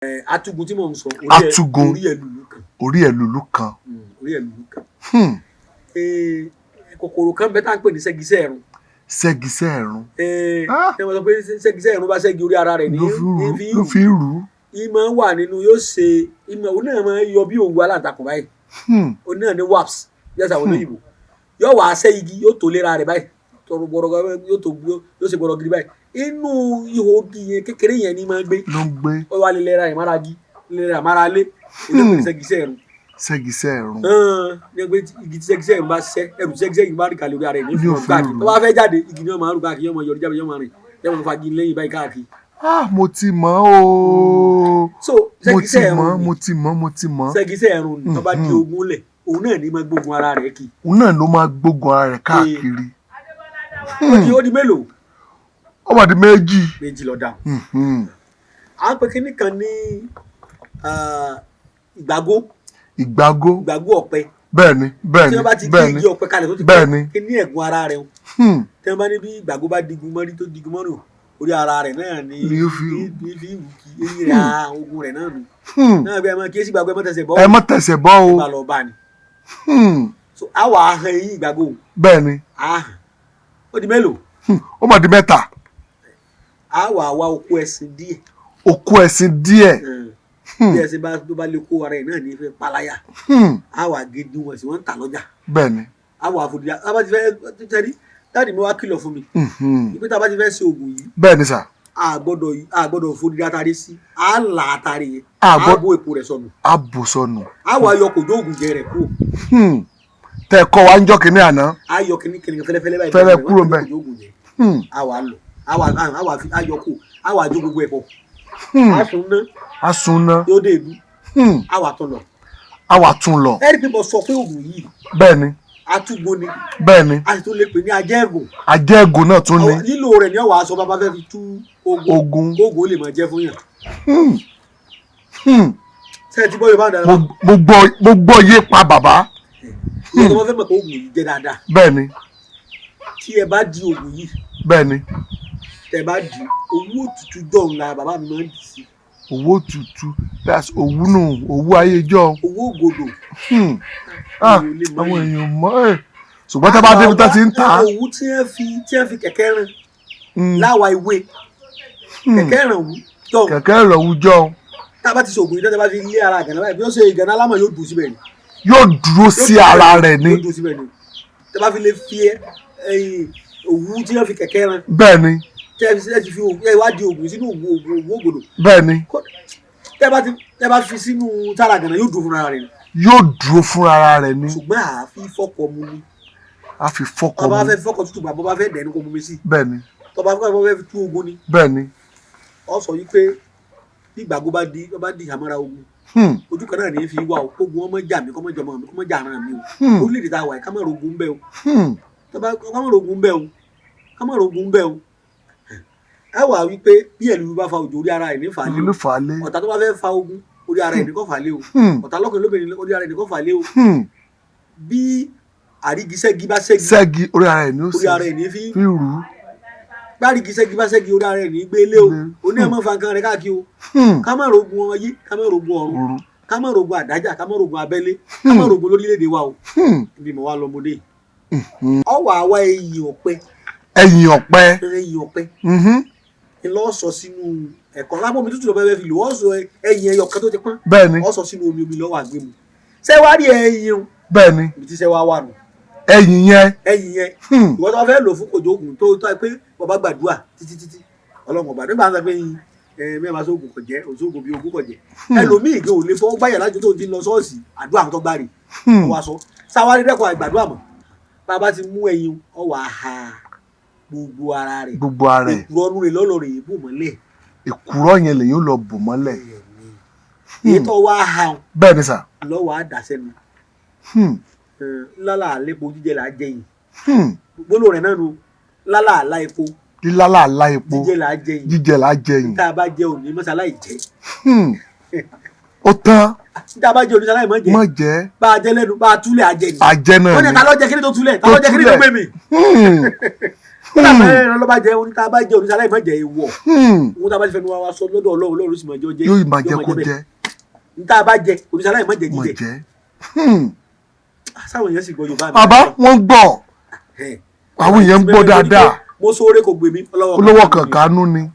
Atugun tí mò ń sọ. Atugun. Orí ẹ̀ lùlù kan. Orí ẹ̀ lùlù kan. Orí ẹ̀ lùlù kan. Kòkòrò kan bẹ tá à ń pè ní ṣẹ́giṣẹ́ ẹ̀rùn. Ṣẹ́giṣẹ́ ẹ̀rùn. Ah. Ṣé wọ́n sọ pé ṣẹ́giṣẹ́ ẹ̀rùn bá ṣẹ́gi orí ara rẹ̀ ní ló fi ní rú fi ló fi rú. Ìmọ̀ wà nínú yóò ṣe ìmọ̀ òun náà máa ń yọ bí òwú aláǹtakùn báyìí. Òun náà ní wasp yẹ́sà àwọn olóyìnbó yóò wá ṣẹ́ igi, yóò tó léra rẹ̀ báyìí tọrọ gbọrọ, yóò tó yóò ṣe gbọrọ gidi báyìí. Inú ihò igi yẹn kékeré yẹn ni máa ń gbé. Ló ń gbé. Ó wá lè lẹ́ra rẹ̀ mára igi, lè lẹ́ra mára lé, òun náà pè ní ṣẹ́giṣẹ́ ẹ̀rùn. Ṣẹ́giṣẹ́ ẹ̀rùn. Ní pé igi tí ṣẹ́giṣẹ́ ẹ̀rùn bá ṣẹ́ ẹrù, tí ṣẹ́giṣẹ́ ẹ̀rùn bá rìn kalẹ̀, orí ara ẹ̀ ní Ní fún ọ òfin káàkiri. rù. Tó bá fẹ́ jáde, igi ni wọ́n máa ń rù káàkiri, yóò máa yọrí jáde, yóò máa rìn, yóò máa fagi lẹ́yìn báyìí káàkiri. Ah, mo ti mọ̀ ooo. So Mo ti ṣẹ́giṣẹ́ mọ̀. ẹ̀rùn Mo ti mọ̀, mo ti mọ̀. Ṣẹ́giṣẹ́ ẹ̀rùn ni tó bá di ogun lẹ̀, òun náà ní máa gbógun ara rẹ̀ kì. Òun náà ló máa gbógun ara rẹ̀ káàkiri. Ó di mélòó? Ó mà di 2. 2 lọ dáhùn. À ń pè kínní kan ní ìgbàgó. Ìgbàgó. Ìgbàgó ọ̀pẹ. Bẹ́ẹ̀ni, bẹ́ẹ̀ni. Tí wọ́n bá ti gé igi ọ̀pẹ kalẹ̀ tó ti pẹ́, kí ní ẹ̀gún ara rẹ̀ o. Tí wọ́n bá ní bí ìgbàgó bá digun mọ́rí, tó digun mọ́rùn, orí ara rẹ̀ náà ni Ni ó fi- ní fi wù kí eyín rẹ̀ á ogun rẹ̀ náà nù. Náà bí ẹ máa kí esi ìgbàgó, ẹ má tẹsẹ̀ bọ́. Ẹ má tẹsẹ̀ bọ́ o. Bá lọ bá ni. So a wà á han eyín ìgbàgó. Á hàn, ó di mélòó? Ó mà di 3. A wà wá oko ẹṣin díẹ̀. Òkú ẹṣin díẹ̀. Bí ẹṣin bá tó bá lè kó ara ẹ̀ náà ní fẹ́ páláyà. A wà gé dín wọn sí, wọ́n ń tà lọ́jà. A wà fòdìyà, a bá ti fẹ́ tẹ́rí, dáàdì mi wá kìlọ̀ fún mi ìpé tá a bá ti fẹ́ ṣe oògùn yìí, Bẹ́ẹ̀ni sà. a gbọ́dọ̀ fòdìyà atare sí, a là atare yẹn, A a gbọ́- bó èpo rẹ̀ sọnù. A bò sọnù. A wà yọ kòjó oògùn jẹ rẹ̀ kúrò. Tẹ ẹ kọ́ wa ń jọ́ kínní àná. A yọ kìnnì kìnnì fẹ́lẹ́fẹ́lẹ́ báyìí. Fẹ́lẹ́ wọ́n kúrò pè ní ńbẹ̀. kòjó oògùn jẹ. A wà lọ, a wà fi a yọ kó, a wà jó gbogbo ẹ̀ pọ̀. A sùn ná. A sun ná. Yóò dé ìlú. A wà tún lọ. A wà tún lọ. Ẹ rí i pé mo sọ pé oògùn yìí, atúgbò ni. A sì tún lè pè ní ajẹ́gùn. Ajẹ́gùn náà tún ni. Lílo rẹ̀ ní ọ̀wà aṣọ bàbá fẹ́ fi tú ogun. Ogun. Ogun ó lè máa jẹ́ fún yàn. Ṣé ẹ ti gbọ́ Yorùbá dáadáa? Mo gbọ́ yé pa bàbá. Ìyẹn tó wọ́n fẹ́ mọ̀ pé oògùn yìí jẹ́ dáadáa, tí ẹ bá di oògùn yìí, tẹ bá di owó òtútù jọ̀hún la bàbá mi máa ń dì sí. Owó tútù, that's òwú nù, òwú ayé jọ. Owó ògòdò. Ah, Èèyàn lè mọ àwọn yìí. èèyàn mọ̀ ẹ́, ṣùgbọ́n tá a bá débi tá a ti ń tà á. Òwú tí wọ́n fi kẹ̀kẹ́ rìn láwa ìwé kẹ̀kẹ́ rìn wú jọ̀hún. Kẹ̀kẹ́ ìrọ̀wù jọ. Tá a bá ti ṣe oògùn yìí, tá a bá fi lé ara àgànná báyìí, bí wọ́n ṣe ìgànnà alámọ̀, yóò dùn síbẹ̀ ni. Yóò dúró sí ara rẹ̀ ni. Yóò dùn síbẹ̀ ni. Tá a bá fi lè fi ẹyìn òwú tí wọ́n fi kẹ̀kẹ́ rìn, tẹ́ ẹ ti fi òwú ẹ wá di òògùn sínú òwú òwú òwú ògòdò, tẹ́ bá fi sínú tára àgànná, yóò dùn fúnra rẹ̀ ni. Yóò dúró fúnra rẹ̀ ni. Ṣùgbọ́n àáfi fọ́kọ mu ni. A fi fọ́kọ Tọ́ bá mu. fẹ́ fọ́kọ tútù, bá bá fẹ́ dẹ̀ ní kó mu mi sí. Tọ́ bá fẹ́ fi tú ogun ni. Ọ sọ yìí pé bí ìgbàgbọ́ bá di ìhàmọ́ra ogun, ojú kan náà ní fi wá o, kógun ọmọ jà mí, kọ́mọ jọmọ mi, kọ́mọ jà ara mi o. Orílẹ̀-èdè tá a wà yìí, ká má rogun bẹ́ẹ̀ o. Tọ́ bá ká má rogun bẹ́ẹ̀ o, ká má rogun bẹ́ẹ̀ o. Ẹ wà wípé bí ẹ̀lú bá fa òjò, orí ara ẹ̀ ní fà á lé Ló o. fà á lé. Ọ̀tá tó bá fẹ́ fa ogun, orí ara ẹ̀ ní kó fà á lé o. Ọ̀tá lọ́kùnrin lóbìnrin, orí ara ẹ̀ ní kó fà á lé o. Bí àrígiṣẹ́gi bá ṣẹ́gi, Ṣẹ́gi, orí ara ẹ̀ ní ó orí ara ẹ̀ ní fi fi rù ú. Bí àrígiṣẹ́gi bá ṣẹ́gi, orí ara ẹ̀ ní gbé lé o. Oní ẹ̀ mọ́ fa nǹkan rẹ̀ káàkiri o. Ká má rogun ayé, ká má rogun ọ̀run, Rù. ká má rogun àdájà, ká má rogun abẹ́lé, ká má rogun lórílẹ̀‐èdè wa o. Ibi mo wá lọmọdé, ọwọ́ àwa ẹyìn ọ̀pẹ. Ẹ̀yìn ọ̀pẹ. Ẹyìn ọ̀pẹ ńlọ sọ sínú ẹ̀kọ́ lápò omi tútù lọ fẹ́ẹ́ fi lò ó, sọ ẹyìn ẹyọ kan tó ti pọ́n. Ọ sọ sínú omi, omi lọ́wọ́ àgbému. Ṣé wàá rí ẹyìn o? Ibi tí ṣé wàá wà nù. Ẹ̀yìn yẹn. Ẹyìn yẹn, ìwọ tó bá fẹ́ lò fún kòjó oògùn tó pé bàbá gbàdúrà títí títí, Ọlọ́run ọba nígbà tó pé ẹ mẹ́wàá sóògùn kò jẹ́ òṣoògùn bí ogún kò jẹ́, ẹlòmíì gan ò lè fọwọ́ gbáyà lájọ tó ti lọ ṣọ́ọ̀ṣì, àdúrà tó gbáre. Ó wá sọ sáwárí dẹ́kun àìgbàdúrà mọ́. Bàbá ti mú ẹyin, ọ wà á ha gbogbo ara rẹ̀. Gbogbo ara ẹ̀. Èkùrọ́ ọdún rẹ̀ lọ́lọ́ rẹ̀ bò mọ́lẹ̀. Èkùrọ́ yẹn lèyìn ó lọ bò mọ́lẹ̀. Èyí tó wá ha Bẹ́ẹ̀ni sà. lọ́wọ́ á dà sẹ́nu. Lálà àlépo jíjẹ là á jẹ yìí. Gbólóhùn rẹ̀ náà nu lálà àlá epo. Lílálà àlá epo. Jíjẹ là á jẹ yìí. Jíjẹ là á jẹ yìí. Tá a bá jẹ òní mọ́sálá ìjẹ. Ó tán. Níta bá jẹ oníṣàlàyé mọ́ jẹ. Mọ̀ jẹ́. Bá a jẹ lẹ́nu, bá a túlẹ̀, àjẹ ni. Àjẹ náà Wọ́n ní ni. ta ló jẹ kíní tó túlẹ̀, ta ló jẹ kíní tó gbé mi. Ó dà bẹ́ẹ̀ ẹran ló bá jẹ oníta bá jẹ oníṣàlàyé mọ́ jẹ èèwọ̀. Ohun tá a bá ti fẹnu wa sọ lọ́dọ̀ Ọlọ́run, Ọlọ́run sì máa jẹ́ ó jẹ́. Yóò máa jẹ kó bẹ́ẹ̀. jẹ. Níta bá jẹ oníṣàlàyé mọ́ jẹ Mọ̀ jíjẹ. jẹ. Sáwọn èèyàn sì gbọ́ Yorùbá mi. Bàbá, wọ́n gbọ́. Ẹ̀. Àwọn èèyàn ń gbọ́ dáadáa. Mo sóore kò gbè mí, ọlọ́wọ́ Olówó kankanú ni.